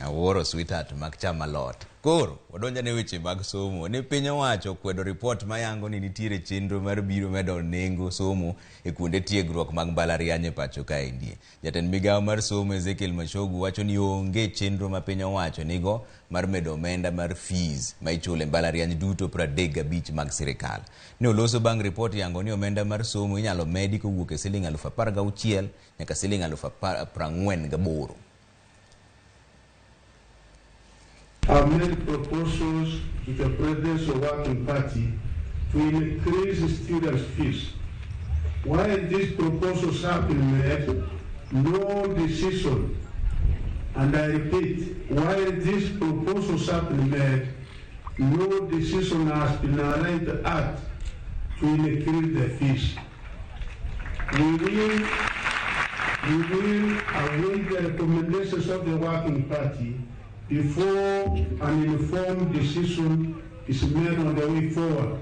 Awuoro sweetheart mak cham alot. Koro, wadonjo ne weche mag somo. Ni piny owacho okwedo ripot mayango ni nitiere chenro mar biro medo nengo somo e kuonde tiegruok mag mbalariany e pacho kaendi. Jatend migawo mar somo Ezekiel Machogu wacho ni onge chenro ma piny owacho nigo mar medo omenda mar fees ma ichulo e mbalariany duto 35 mag sirikal. Ne oloso bang' ripot yango ni omenda mar somo inyalo medi kowuok e siling 16,000 nyaka siling 48,000. I've made proposals to the Presidential Working Party to increase students' fees. While these proposals have been made, no decision, and I repeat, while these proposals have been made, no decision has been arrived at to increase the fees. We will await the recommendations of the Working Party before an informed decision is made on the way forward.